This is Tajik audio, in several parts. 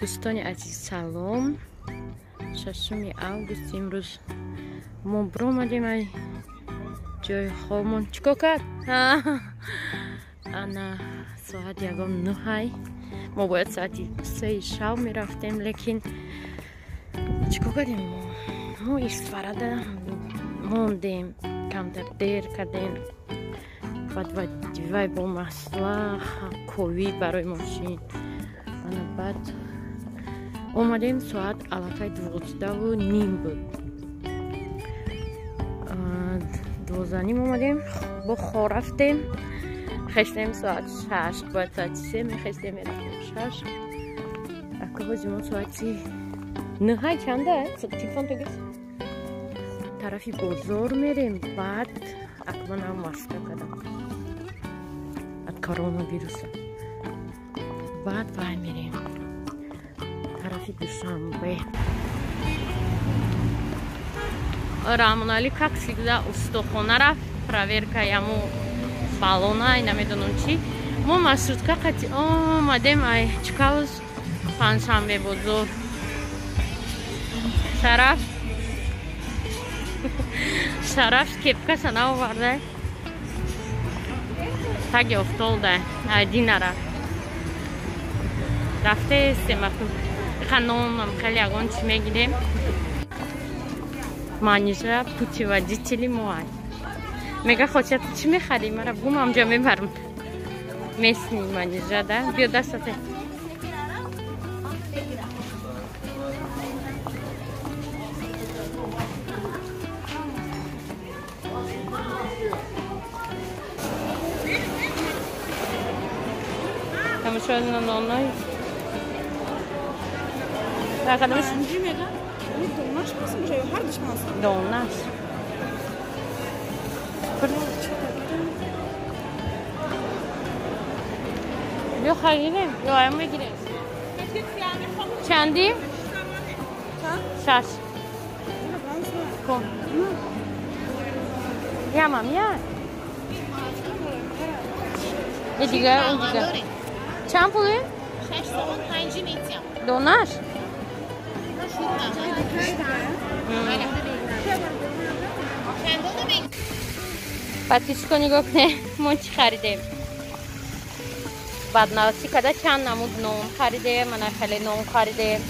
Дӯстони азиз, салом. 6 август имрӯз мо биромадем ай ҷои хобмон. Чӣ кор кард? Ана соат ягон 9. Мо бояд соати 3 шав мерафтем, лекин чӣ кор кардем мо? Мо Исфарада мондем, камтар дер кардем. Баъд вай бо масла ковӣ барои мошин. Ана баъд омадем, соат аллакай 12:30 буд. 12:30 омадем, бо хор рафтем, хестем соат 6, бояд соати 3 мехестем, мерафтем 6. Ака ҳози мо соати 9 чанда? Телефон тагис? Тарафи бозор мерем, баъд акманам маска кардам от коронавируса. Баъд вай мерем тарафи Душанбе. Раҳмонали как всегда устохона рафт, проверка яму баллона, ай намедонам чӣ. Мо маршрутка қати омадем ай Чкаловс, Панҷшанбе бозор. Шараф Шараф кепкаша наоварда. Таги офтолда, ай Динара. Рафтаестем, ханонам хеле ягон чӣ мегирем. Манижа путеводители мо ай. Мега хоча ту чӣ мехарӣ? Мара бугум амҷа мебарам. Местный Манижа, да? Биё дастате. Тамошо ноной. Донаш. Биё харидем, ё ай мегирем. Чанди? 6. Кун. Ямам, я. Дига, дига. Чанд пуле? 6 сомон 5 метиам. Донаш? Патичко нигоҳ кунед, мо чӣ харидем. Баднавсӣ када чанд намуд нон харидем, ана хеле нон харидем.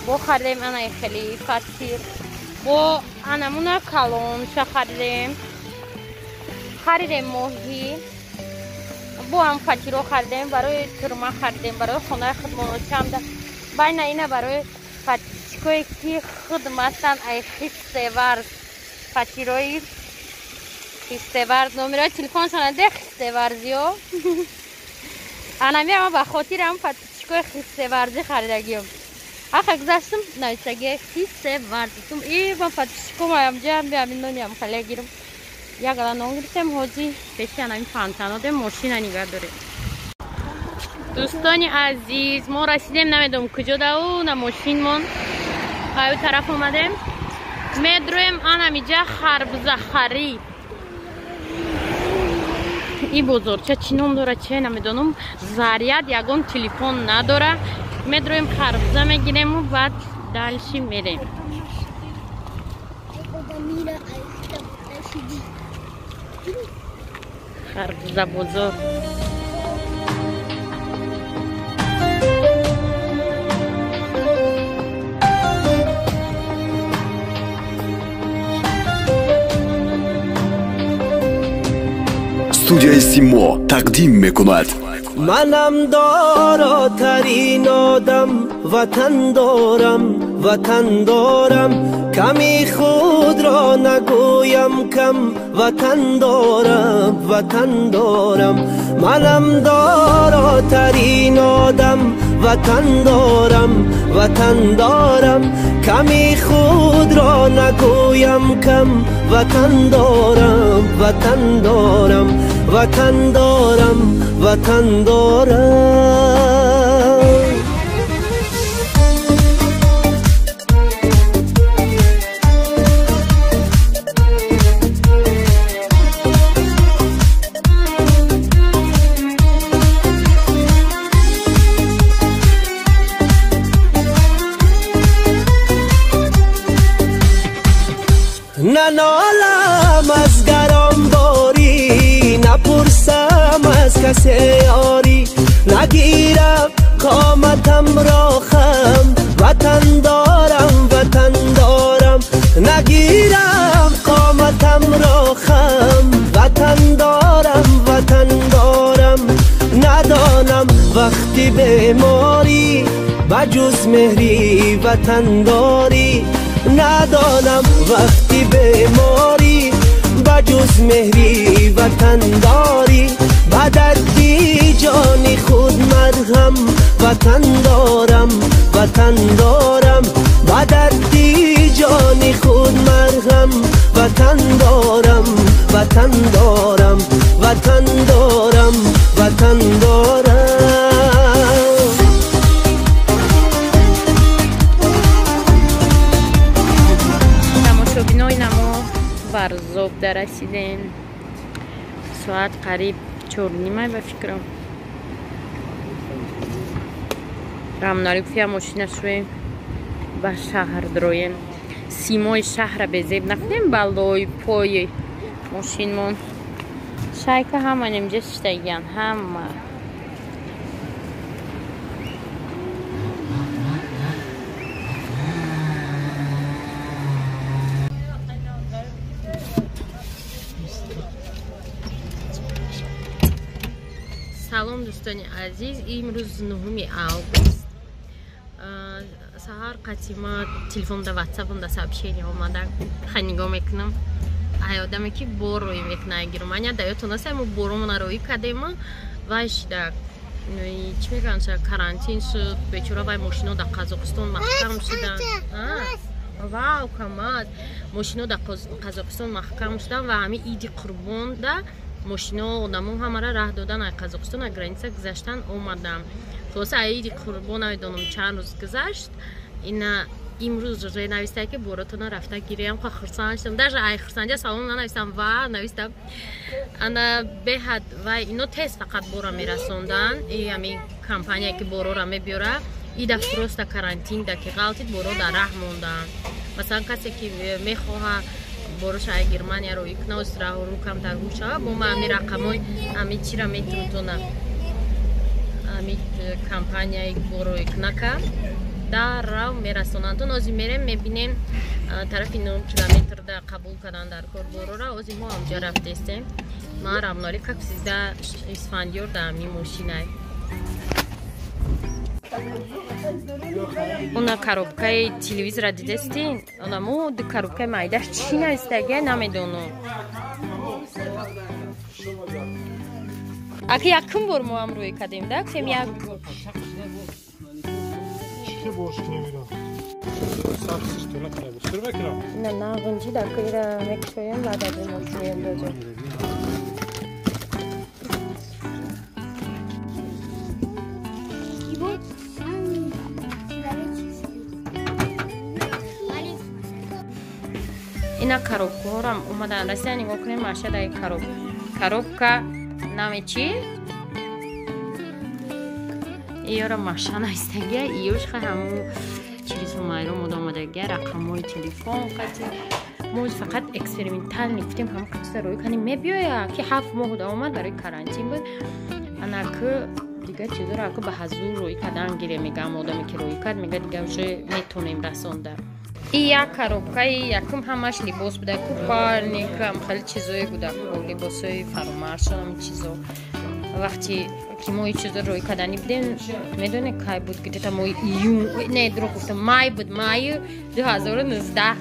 Бо харидем ана хеле фатир. Бо анамуна калонша харидем. Харидем моҳӣ. Бо ҳам фатиро харидем, барои турма харидем, барои хонаи худмон чанда. Байна ина барои патичкое ки худ мастан ай хистеварз. Фатирои хистеварз номерои телефоншона де хистеварзиё. Анами ама ба хотири ҳам патичкои хистеварзӣ харидагиём. Аха гузаштам нависагия хистеварз. Тум и ман патичком аямҷа ҳамин нониам хале гирам. Як гала нон гирифтем, ҳози пеши анами фонтано дем, мошина нигаҳ дорем. Дӯстони азиз, мо расидем, намедонам куҷо дау, на мошинмон. Аю тараф омадем. Медроем анамиҷа харбузахарӣ. И бозорча чӣ ном дора, че намедонам. Заряд ягон телефон надора. Медроем харбуза мегирему, баъд дальше мерем. Харбуза бозор. Студияи Симо тақдим мекунад. Манам доротарин одам, ватан дорам, ватан дорам. Ками худро нагӯям кам, ватан дорам, ватан дорам. Манам доротарин одам, ватан дорам, ватан дорам. Ками худро нагӯям кам, ватан дорам, ватан дорам. Ватан дорам, ватан дорам. Нанолам аз гаронборӣ, напурсам аз касе ёрӣ, нагирам қоматамро хам, ватан дорам, ватан дорам, нагирам қоматамро хам, ватан дорам, ватан дорам. Надонам вақти беморӣ ба ҷуз меҳри ватандорӣ, надонам вақти беморӣ ба ҷуз меҳри ватандорӣ, ба дарди ҷони худ марҳам, ватан дорам, ватан дорам, ба дарди ҷони худ марҳам, ватан дорам, ватан дорам, ватан дорам, ватан дорам. Тамошобинои намо Варзоб дарасидем. Соат қариб 4:30 ба фикрам. Рамнали гуфт я мошина шуем ба шаҳр дроем. Симои шаҳра безеб накунем балои пои мошинмон. Шайка ҳама немҷа шиштагиян, ҳама. Салом дӯстони азиз, имрӯз 9 август. Саҳар қатима телефонда ватсапамда сообщение омада. Ха нигоҳ мекунам. Ай одаме ки бор рӯй мекунад Германия, да ёдтон аст мо боромона рӯй кардем, вай шида чӣ мегӯянд, карантин шуд, бечора вай мошино дар Қазоқистон маҳкам шуданд. Вау, камаз мошино дар Қазоқистон маҳкам шуданд ва ҳамин иди қурбонда мошино одамо ҳамара раҳ додан аз Қазоқистон, аз граница гузаштан омадам. Хулоса аз иди қурбон намедонам чанд рӯз гузашт. Ина имрӯз рӯзое навистае ки боротона рафта гирем, ха хурсанд шудам. Даже ай хурсандия салом нанавистам, ва навистам. Ана беҳад вай ино тез фақат бора мерасонданд. И ҳамин компания ки борора мебиёра, ида просто карантин да ки ғалтид боро дар раҳ монданд. Масалан касе ки мехоҳа бороша ай Германия рӯй кунад, оз раҳу камтар гӯш шава, бо ман ҳамин рақамои ҳамин чира метунтона. Ҳамин компанияи борӯй кунака дар рав мерасонанд. Ози мерем мебинем тарафи 9 километрда қабул кардан дар кор борора. Ози мо ҳамҷа рафтестем. Ман Рамнали как всегда Исфандиёр дар ҳамин мошинай. Она коробкаи телевизора дидестин? Онамо ду коробкаи майдаш чӣ навистагия намедонам. Аки якум бор мо ҳам рӯй кардем, да? Гуфтем як на на ғинҷи дар кира мекушоем, баъд аз ин мошиноем дозем. Ина коробкаҳорам омадан расида, нигоҳ кунем маша даи коробка наме чӣ? Иёра маша навистагия, иёш ха ҳаму чизи Ҳумайро мода омадагия, рақамҳои телефон қати. Мо фақат экспериментал мегуфтем, ҳама қисса рӯй кардем, мебиёя ки 7 моҳ да омад, барои карантин буд. Ана ки дигар чизоро аку ба ҳазур рӯй кардан гире, мегам одаме ки рӯй кард, мега дигар уже метонем расонда. И як коробкаи якум ҳамаш либос буда, купальник, хеле чизое буда, либосҳои фаромаршон, ҳамин чизо. Вақти ки мо ин чизо рӯй кардани будем, медонед кай буд, где-то моҳи июн, не, дурӯғ гуфтам, май буд, майи 2019,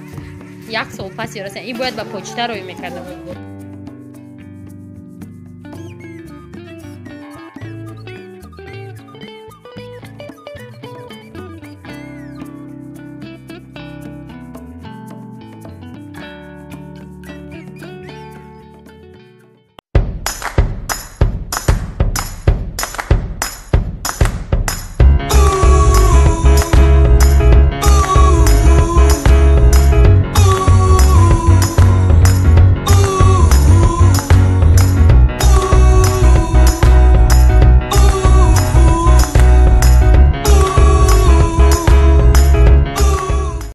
як сол пас ёрасан. Ин бояд ба почта рӯй мекардам.